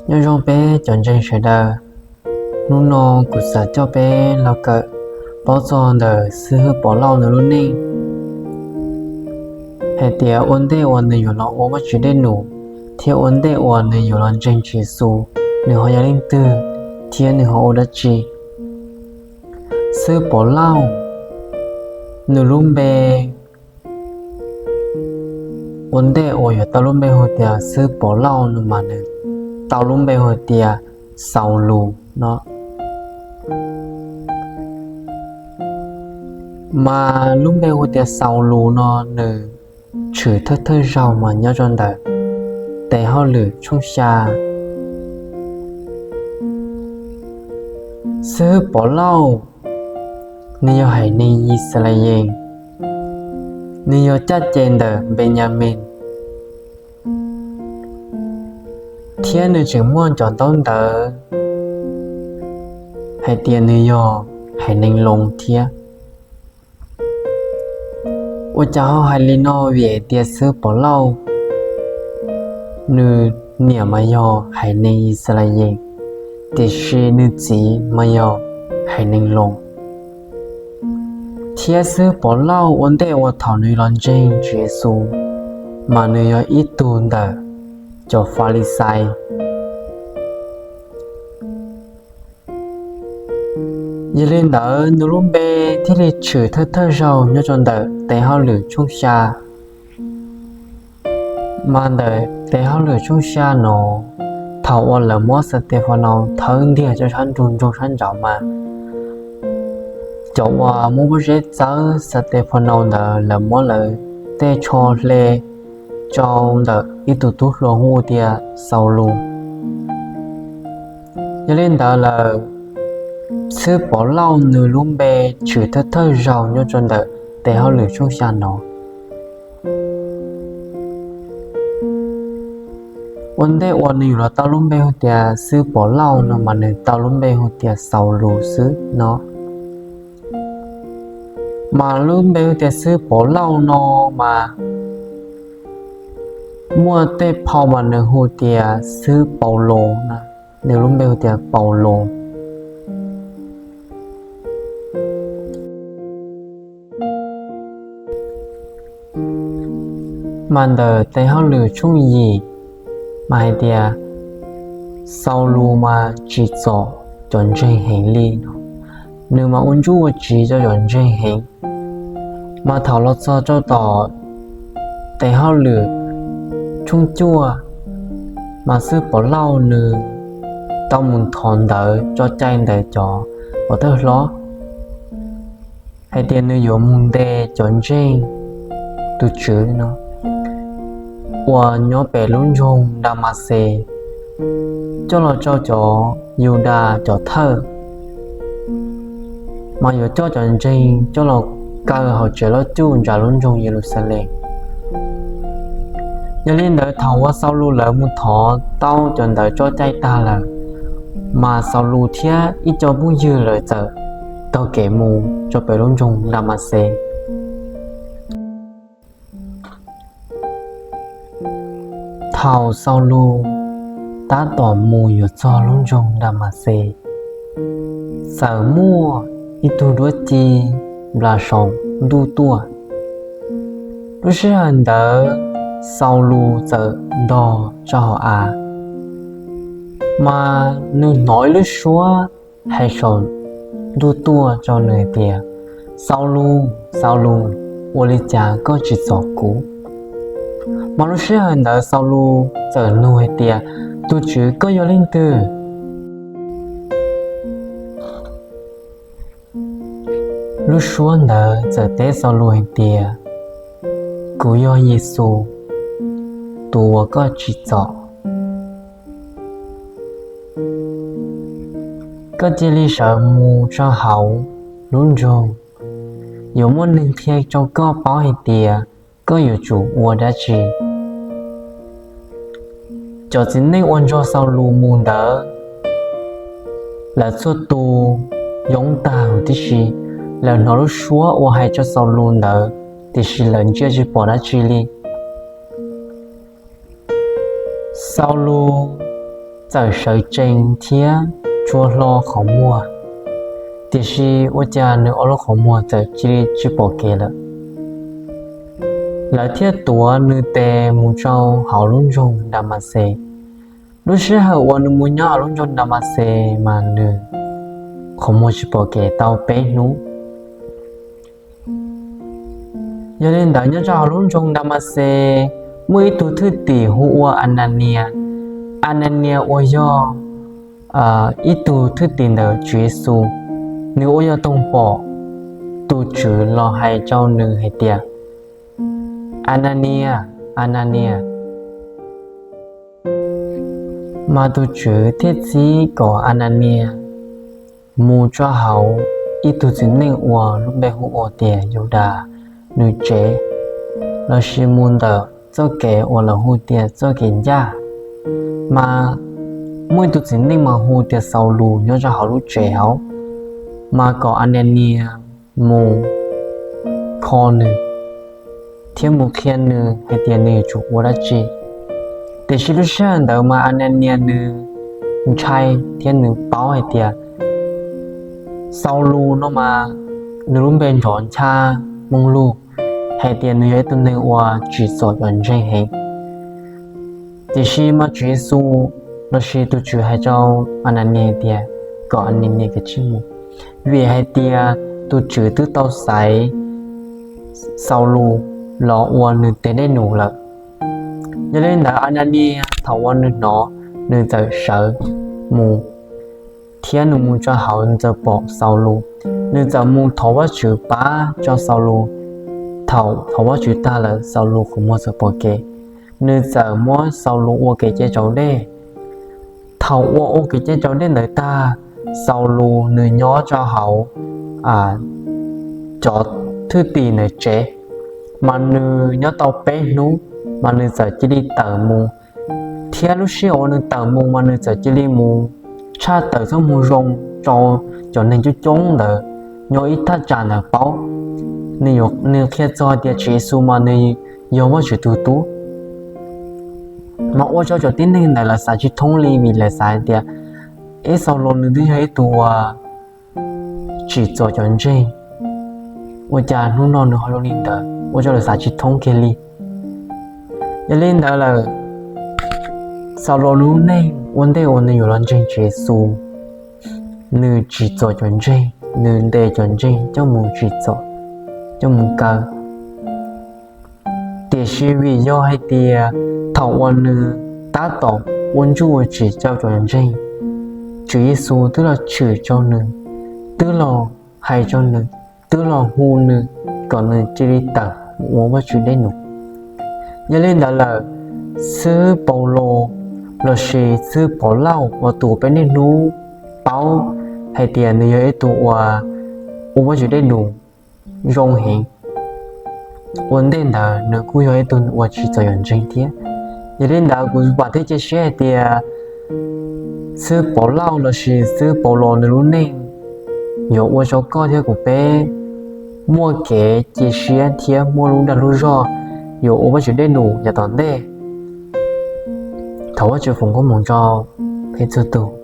Nyob zoo peb cov ntseeg sawv daws, hnub no kuv xav coj peb los kawm paub txog ntawm xib hwb Pov Lauj nws lub neej, hais tias ua ntej uas nws yuav los ua Vajtswv dej num, thiab ua ntej uas nws yuav los ntseeg Tswv Yexus, nws ho yog leej twg, thiab nws ho ua dab tsi. Xib hwb Pov Lauj, nws lub npe, ua ntej uas yuav tau lub npe hu tias xib hwb Pov Lauj no mas nws tau lub npe hu tias Xaulus no. Mas lub npe hu tias Xaulus no nws tshwm thawj thawj zaug mas nyob rau ntawm Tes Hauj Lwm tshooj xya. Xib hwb Pov Lauj, nws yog haiv neeg Yixalayees, nws yog caj ces ntawm Npeyamees, thiab nws tseem muaj cov ntaub ntawv hais tias nws yog haiv neeg Loos thiab. Ua cas ho hais li no? Vim hais tias xib hwb Pov Lauj, nws niam mas yog haiv neeg Yixalayees, tiam sis nws txiv mas yog haiv neeg Loos. Thiab xib hwb Pov Lauj ua ntej uas thaum nws los ntseeg Tswv Yexus, mas nws yog ib tug ntawm cov Falixais. Yog li ntawd nws lub npe thiaj li tshwm thawj thawj zaug nyob rau ntawm Tes Hauj Lwm tshooj xya. Mas ntawm Tes Hauj Lwm tshooj xya no, thaum uas lawv muab Xatefaus thawb ntiag rau sab nroog nroog sab nraud mas, cov uas muab pob zeb txawb Xatefaus ntawd lawv muab lawv tej tsho hle rau ntawm ib tug tub hluas hu tias Xaulus. Yog li ntawd lawm, xib hwb Pov Lauj nws lub npe tshwm thawj thawj zaug nyob rau ntawm Tes Hauj Lwm tshooj xya no. Ua ntej uas nws yuav los tau lub npe hu tias xib hwb Pov Lauj no mas nws tau lub npe hu tias Xaulus xwb no. Mas lub npe hu tias xib hwb Pov Lauj no mas muaj tej phau mas nws hu tias xib hwb Paulus na, nws lub npe hu tias Paulus. Mas ntawm Tes Hauj Lwm tshooj yim mas hais tias Xaulus mas tsim txom cov ntseeg heev li no, nws mas ua ntsuj ua tsiv rau cov ntseeg heev. Mas thaum los txog rau tom Tes Hauj Lwm tshooj cuaj, mas xib hwb Pov Lauj nws tau mus thov ntawv tso cai ntawm cov pov thawj hlob hais tias nws yuav mus ntes cov ntseeg tus Tswv no uas nyob pem lub nroog Damaxes coj los rau cov Yudas cov thawj, mas yuav coj cov ntseeg coj los kaw hauv tsev loj cuj nram lub nroog Yeluxalees. Yog li ntawd thaum uas Xaulus lawv mus thov tau cov ntawv tso cai tag lawm, mas Xaulus thiab ib co phooj ywg lawv txawm taug kev mus rau pem lub nroog Damaxes. Thaum Xaulus tab tom mus yuav txog lub nroog Damaxes, txawm muaj ib tug duab ci nplas saum ntuj tuaj. Lub sij hawm ntawd Xaulus txawm nrog rau hauv av, mas nws hnov ib lub suab hais saum ntuj tuaj rau nws tias, Xaulus, Xaulus, ua li cas koj tsim txom kuv? Mas lub sij hawm ntawd Xaulus txawm nug hais tias, Tus Tswv, koj yog leej twg? Lub suab ntawd txawm teb Xaulus hais tias, Kuv yog Yexus, tus uas koj tsim txom. Koj cia li sawv mus rau hauv lub nroog, yuav muaj neeg qhia rau koj paub hais tias koj yuav tsum ua dab tsi. Cov txiv neej uas nrog Xaulus mus ntawd, lawv txhua tus yoob tag huv tib si, lawv hnov lub suab uas hais rau Xaulus ntawd, tiam sis lawv ntsia tsis pom dab tsi li. Xaulus txawm sawv tsees thiab tsuas hlo qhov muag, tiam sis ua cas nws ob lub qhov muag txawm cia li tsis pom kev lawm. Lawv thiaj tuav nws tes mus rau hauv lub nroog Damaxes. Lub sij hawm uas nws mus nyob hauv lub nroog Damaxes mas nws qhov muag tsis pom kev tau peb hnub. Yog li ntawd nyob rau hauv lub nroog Damaxes muaj ib tug thwj tim hu ua Ananias. Ananias uas yog ib tug thwj tim ntawm Tswv Yexus, nws ua yog toog pom tus Tswv los hais rau nws hais tias, Ananias, Ananias. Mas tus Tswv thiaj txib kom Ananias mus rau hauv ib tug txiv neej uas lub npe hu ua tias Yudas nws tsev, lossis mus ntawm txoj kev uas lawv hu tias txoj kev ncaj. Mas muaj ib tug txiv neej mas hu tias Xaulus nyob rau hauv lub tsev hauv, mas kom Ananias mus kho nws thiab mus qhia nws hais tias nws yuav tsum ua dab tsi. Tiam sis lub sij hawm ntawd mas Ananias nws ntshai thiab nws paub hais tias Xaulus no mas nws lub npe nrov ncha moo lug hais tias nws yog ib tug neeg uas tsim txom cov ntseeg heev. Tiam sis mas Tswv Yexus lossis tus Tswv hais rau Ananias tias kom Ananias kav tsij mus, vim hais tias tus Tswv twb tau xaiv Xaulus los ua nws tes dej num lawm. Yog li ntawd Ananias thaum uas nws hnov, nws txawm sawv mus thiab nws mus rau hauv nws txawm pom Xaulus. Nws txawm mus thov Vajtswv pab rau Xaulus. Thaum thov Vajtswv tag lawm Xaulus qhov muag txawm pom kev. Nws txawm muab Xaulus ua kev cai raus dej. Thaum uas ua kev cai raus dej ntawd tag, Xaulus nws nyob rau hauv cov thwj tim ntawd tsev, mas nws nyob tau peb hnub mas nws txawm cia li tawm mus. Thiab lub sij hawm uas nws tawm mus mas nws txawm cia li mus tshaj tawm txoj moo zoo rau cov neeg coob coob ntawd nyob ib thaj tsam ntawd paub. Nws qhia txog tias Tswv Yexus mas nws yog Vajtswv tus Tub. Mas ua rau cov tib neeg ntawd lawv xav tsis thoob li, vim lawv xav hais tias, ib, Xaulus nws twb yog ib tug uas tsim txom cov ntseeg, ua cas hnub no nws ho zoo li ntawd, ua rau lawv xav tsis thoob kiag li. Yog li ntawd lawm, Xaulus lub neej ua ntej uas nws yuav los ntseeg Tswv Yexus, nws tsim txom cov ntseeg, nws ntes cov ntseeg coj mus tsim txom, coj mus kaw. Tiam sis vim yog hais tias thaum uas nws tab tom ua ntsuj ua ntsis rau cov ntseeg, Tswv Yexus twb los tshwm rau nws, twb los hais rau nws, twb los hu nws kom nws cia li tawm mus ua Vajtswv dej num. Yog li ntawd lawm, xib hwb Paulus lossis xib hwb Pov Lauj uas tus peb niaj hnub paub hais tias nws yog ib tug uas ua Vajtswv dej num zoo heev, ua ntej ntawd nws kuj yog ib tug uas tsim txom cov ntseeg thiab. Yog li ntawd kuv vam thiab cia siab hais tias xib hwb Pov Lauj lossis xib hwb Paulus nws lub neej yuav ua rau koj thiab kuv peb muaj kev cia siab thiab muaj lub dag lub zog yuav ua Vajtswv dej num yav tom ntej. Thov Vajtswv foom koob hmoov rau peb txhua tus.